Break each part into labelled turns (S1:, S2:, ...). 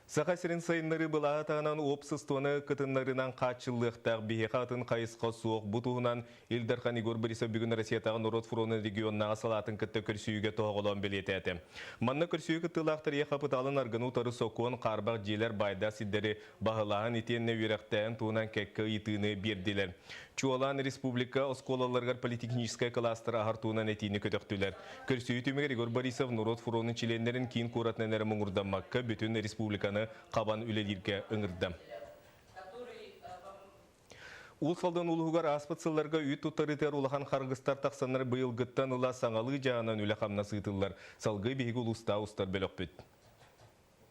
S1: Саха сирин сайыннарыы былааһы таһынан уопсастыбаны кытыннарыынан хааччыллыахтаах биһиэхэ атын хайысха суох. Бу туһунан Ил Дархан Егор Борисов бүгүн Россиятааҕы норуот фронун регионнааҕы салаатын кытта көрсүһүүгэ тоһоҕолоон бэлиэтээтэ. Манна көрсүһүү кыттыылаахтар ийэ хапытаалын аргыны утары сокуон, хаарбах дьиэлэр, баайдаах сирдэри баһылааһын итиэннэ үөрэхтээһин туһунан кэккэ ыйытыыны биэрдилэр. Чуолаан республика оскуолаларыгар политехническай кылаастары аһар туһунан этиини көтөхтүлэр. Көрсүһүү түмүгэр Егор Борисов норуот фронун чилиэннэрин киин куоратынан эрэ муҥурдаммакка, бүтүн республиканы хабан үлэлииргэ ыҥырда. Уус Алдан улууһугар ааспыт сылларга үүт туттарыытыгар улахан харгыстар тахсаннар быйылгыттан ыла саҥалыы дьаһанан үлэ-хамнас ыытыллар. Салгыы биһиги улуустаа устар бөлөхпүт.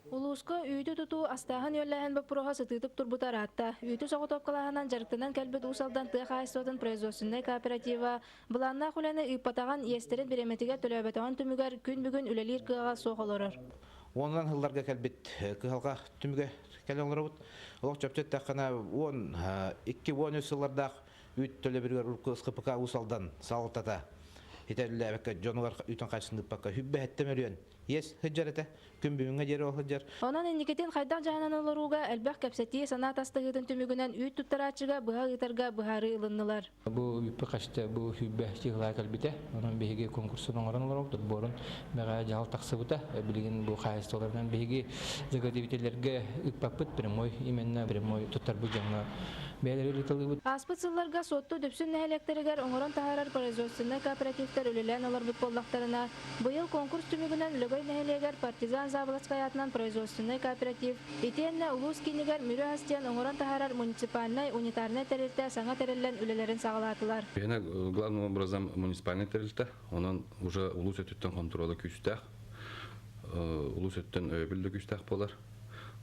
S2: Улууска үүтү тутуу, астааһын-үөллээһин боппуруоһа сытыытык турбута ыраатта. Үүтү соҕотуопкалааһынан дьарыктанан кэлбит Уус Алдан тыа хаһаайыстыбатын производственнай кооператива былааннаах үлэни ыыппатаҕын, иэстэрин бириэмэтигэр төлөөбөтөҕүн түмүгэр күн бүгүн үлэлиир кыаҕа суох олорор.
S3: Уонунан сылларга кэлбит кыһалҕа түмүгэ кэлэн олоробут. Олох чопчу эттэххинэ, 12-13 сыллардаах үүт төлөбүрүгэр урукку СХПК Уус Алдан салалтата итэллээбэккэ дьонугар үүтүн хаачыстыбатын ыыппакка хүббэһэттэ мөлүйүөн иэс сылдьар этэ. Күн бүгүҥҥэ диэри ол сылдьар.
S2: Онон инникитин хайдах дьаһанан олорууга элбэх кэпсэтии, санаа тастаһыытын түмүгүнэн үүт туттарааччыга быһа ыытарга быһаарыы ылыннылар.
S4: Бу үппэ хачта бу сүүрбэ чыһылаа кэлбитэ. Онон биһиги конкурсун оҥорон олоробут, отборун мэҕэ дьаһал тахсыбыта. Билигин бу хаһаайыстыбаларынан биһиги заготовителлэргэ ыыппаппыт прямой именно прямой туттарбыт дьоҥҥо бэйэлэри ыыталыыбыт.
S2: Ааспыт сылларга Суотту Дүпсүн нэһилиэктэригэр оҥорон таһаарар производственнай кооперативтар үлэлээн олорбут буоллахтарына, Быйыл конкурс түмүгүнэн Лөгөй нэһилиэгэр Партизан Заболоцкай аатынан производственнай кооператив, итиэннэ улуус киинигэр Мүрү ас диэн оҥорон таһаарар муниципальнай унитарнай тэрилтэ саҥа тэриллэн үлэлэрин саҕалаатылар.
S5: Биһиэнэ главным образом муниципальнай тэрилтэ, онон уже улуус өттүттэн хонтуруола күүстээх, улуус өттүттэн өйөбүл да күүстээх буолар.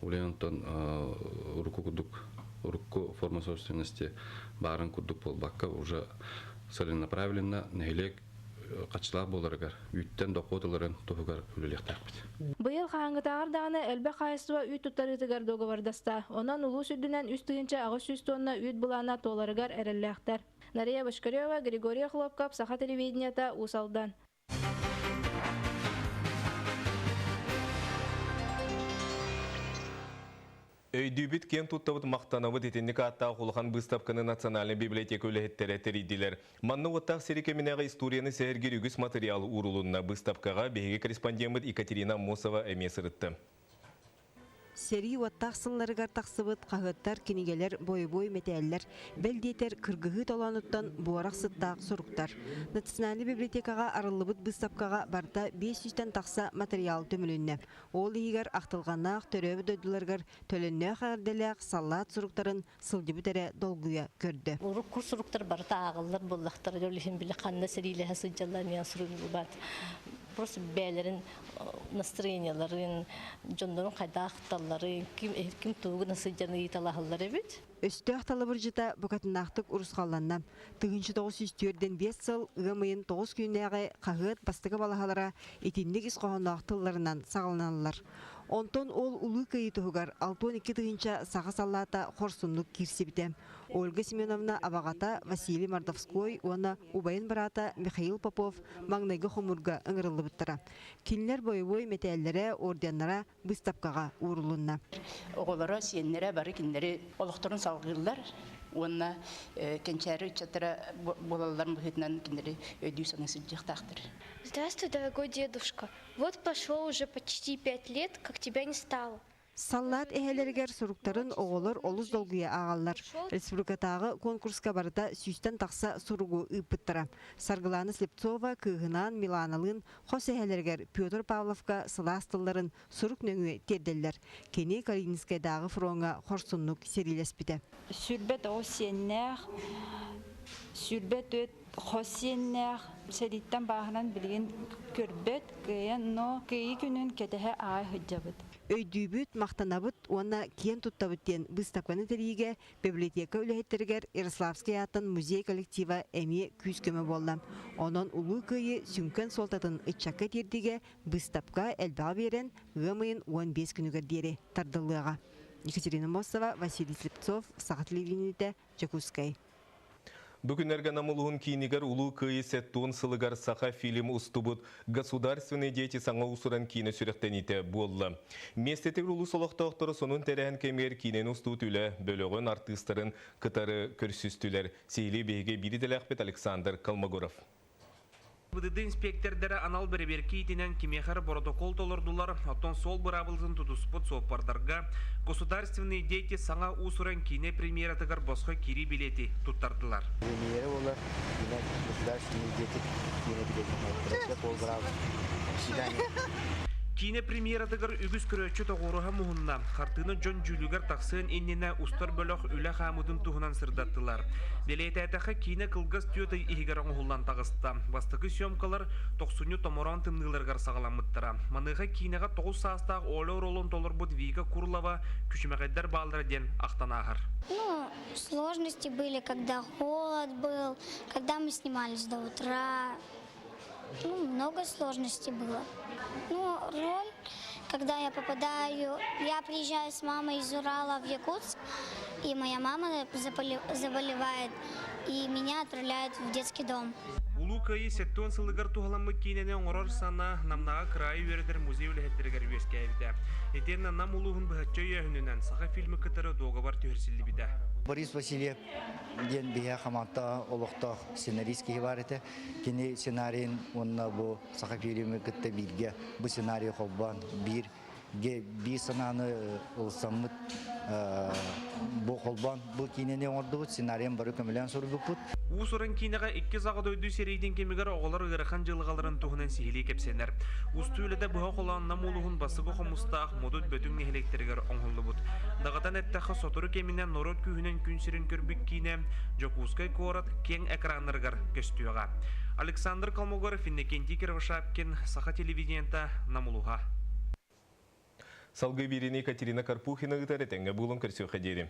S5: Улей онтон урукку курдук урукку форма собственности баарын курдук буолбакка уже целенаправленно нэһилиэк хаччылаах буоларыгар, үүттэн дохуот ыларын туһугар үлэлиэхтээхпит.
S2: Быйыл хаһааҥҥытааҕар даҕаны элбэх хаһаайыстыба үүт туттарыытыгар дуогабардаста. Онон улуус үрдүнэн 3800 тонна үүт былаана туоларыгар эрэллээхтэр. Нария Бочкарева, Григорий Охлопков, Саха телевидениета, Уус Алдан.
S1: Өйдүүбүт, киэн туттабыт, махтанабыт итинник ааттаах улахан быыстапканы Национальнай библиотека үлэһиттэрэ тэрийдилэр. Манна уоттаах сири кэминээҕи историяны сэһэргиир үгүс матырыйаал уурулунна. Быыстапкаҕа биһиги корреспондеммыт Екатерина Аммосова эмиэ сырытта.
S6: Сэрии уоттаах сылларыгар тахсыбыт хаһыаттар, кинигэлэр, бойобуой мэтээллэр, бэл диэтэр, кыргыһыы толоонуттан буорах сыттаах суруктар. Национальнай библиотекаҕа арыллыбыт быыстапкаҕа барыта 500-тэн тахса матырыйаал түмүлүннэ. Ол иһигэр ахтылҕаннаах төрөөбүт дойдуларыгар төлөннөөх эҕэрдэлээх саллаат суруктарын сылдьыбыт эрэ долгуйа көрдө.
S7: Урукку суруктар барыта ааҕыллар буоллахтара, ол иһин били ханна сэриилэһэ сылдьаллар диэн суруйбат. Просто бэйэлэрин настроениеларын, дьоннорун хайдах ахталларын, ким ким тугу гына сылдьарын ыйыталаһаллар эбит.
S6: Өстөөх талабырдьыта букатыннаахтык урусхалланна. 1945 сыл ыам ыйын 9 күннээҕи хаһыат бастакы балаһалара итинник ис хоһоонноох тылларынан саҕаланаллар. Онтон ол Улуу Кыайыы туһугар 62 тыһыынча саха саллаата хорсуннук киирсибитэ. Ольга Семеновна абаҕата Василий Мордовской уонна убайын быраата Михаил Попов маҥнайгы хомуурга ыҥырыллыбыттара. Кинилэр бойобуой мэтээллэрэ, орденнара быыстапкаҕа уурулунна.
S8: Оҕолоро, сиэннэрэ бары кинилэри олохторун салгыыллар уонна кэнчээри ыччаттара буолалларын быһыытынан кинилэри өйдүү-саныы сылдьыахтаахтар.
S9: Здравствуй, дорогой дедушка. Вот прошло уже почти 5 лет, как тебя не стало.
S6: Саллаат эһэлэригэр суруктарын оҕолор олус долгуйа ааҕаллар. Республикатааҕы конкурска барыта сүүстэн тахса суругу ыыппыттара. Саргылаана Слепцова кыыһынаан Миланалыын Хос эһэлэригэр Петр Павловка сылаас тылларын сурук нөҥүө тиэрдэллэр. Кини Калининскайдааҕы фроҥҥа хорсуннук сэриилэспитэ.
S10: 29 сиэннээх, 24 хос сиэннээх, сэрииттэн бааһынан билигин көрбөт, кыайан, но кыайыы күнүн кэтэһэ аҕай сылдьабыт.
S6: Өйдүүбүт, махтанабыт уонна киэн туттабыт диэн быыстапканы тэрийиигэ Библиотека үлэһиттэригэр Ярославскай ааттан музей коллектива эмиэ күүс-көмө буолла. Онон Улуу Кыайыы сүҥкэн суолтатын ыччакка тиэрдиигэ быыстапка элбэҕи биэрэн, ыам ыйын 15 күнүгэр диэри тардыллыаҕа. Екатерина Мосова, Василий Слепцов, Саха телевидениетэ, Дьокуускай.
S1: Бу күннэргэ Нам улууһун киинигэр Улуу Кыайыы 70 сылыгар Саха фильм устубут «Государственные дети» саҥа уус-уран киинэ сүрэхтэниитэ буолла. Миэстэтигэр улуус олохтоохторо сонун тэрээһин кэмигэр киинэни устубут үлэ бөлөҕүн артыыстарын кытары көрсүстүлэр. Сиһилии биһиги биир идэлээхпит Александр Колмогоров.
S11: БДД инспиэктэрдэрэ анал бэрэбиэркэ иитинэн кимиэхэ эрэ боротокуол толордулар, оттон суол быраабылатын тутуспут суоппардарга «Государственные дети» саҥа уус-уран киинэ премьератыгар босхо киирии билиэти туттардылар.
S12: Премьера буолар киинэ «Государственные дети» киинэ билиэтин суол быраабыл.
S11: Киинэ премьератыгар үгүс көрөөччү тоҕуоруһа муһунна. Хартыына дьон дьүүлүгэр тахсыан иннинэ устар бөлөх үлэ хаамыытын туһунан сырдаттылар. Бэлиэтээтэххэ, киинэ кылгас түөрт ый иһигэр оҥоһуллан таҕыста. Бастакы съемкалар тохсунньу томороон тымныыларыгар саҕаламмыттара. Маныаха киинэҕэ 9 саастаах Оля оруолун толорбут Вика Курлова күчүмэҕэйдэр бааллара диэн ахтан ааһар.
S13: Ну, сложности были, когда холод был, когда мы снимались до утра. Ну, много сложностей было. Ну, роль, когда я попадаю, я приезжаю с мамой из Урала в Якутск, и моя мама заболевает, и меня отправляют в детский дом.
S11: Улуу Кыайыы 70 сылыгар туһаламмыт киинэни оҥорор санаа Намнааҕы кыраайы үөрэтэр музей үлэһиттэригэр үөскээбитэ. Итиэннэ Нам улууһун быһаччы өйөөһүнүнэн Саха фильмы кытары дуогабар түһэрсиллибитэ.
S12: Борис Васильев диэн биһиэхэ хамаата олохтоох сценарист киһи баар этэ. Кини сценарийын уонна бу Саха фильмы кытта бииргэ бу сценарийы холбоон биир биир санааны ылсаммыт бу холбоон бу киинэни оҥордубут, сценарийын бары көмөлөөн суруйбуппут.
S11: Уус-уран киинэҕэ иккис Аҕа дойду сэриитин кэмигэр оҕолор ыарахан дьылҕаларын туһунан сиһилии кэпсэнэр. Устуу үлэтэ быһа холоон Нам улууһун Басыгы Хомустаах, Модут Бөтүҥ нэһилиэктэригэр оҥоһуллубут. Даҕатан эттэххэ, сотору кэминэн норуот күүһүнэн күн сирин көрбүт киинэ Дьокуускай куорат киэҥ экраннарыгар көстүөҕэ. Александр Колмогоров, Иннокентий Кривошапкин, Саха телевидениета, Нам улууһа.
S1: Салгыы биэриини Екатерина Карпухина ыытар этэҥҥэ буолун көрсүөххэ диэри.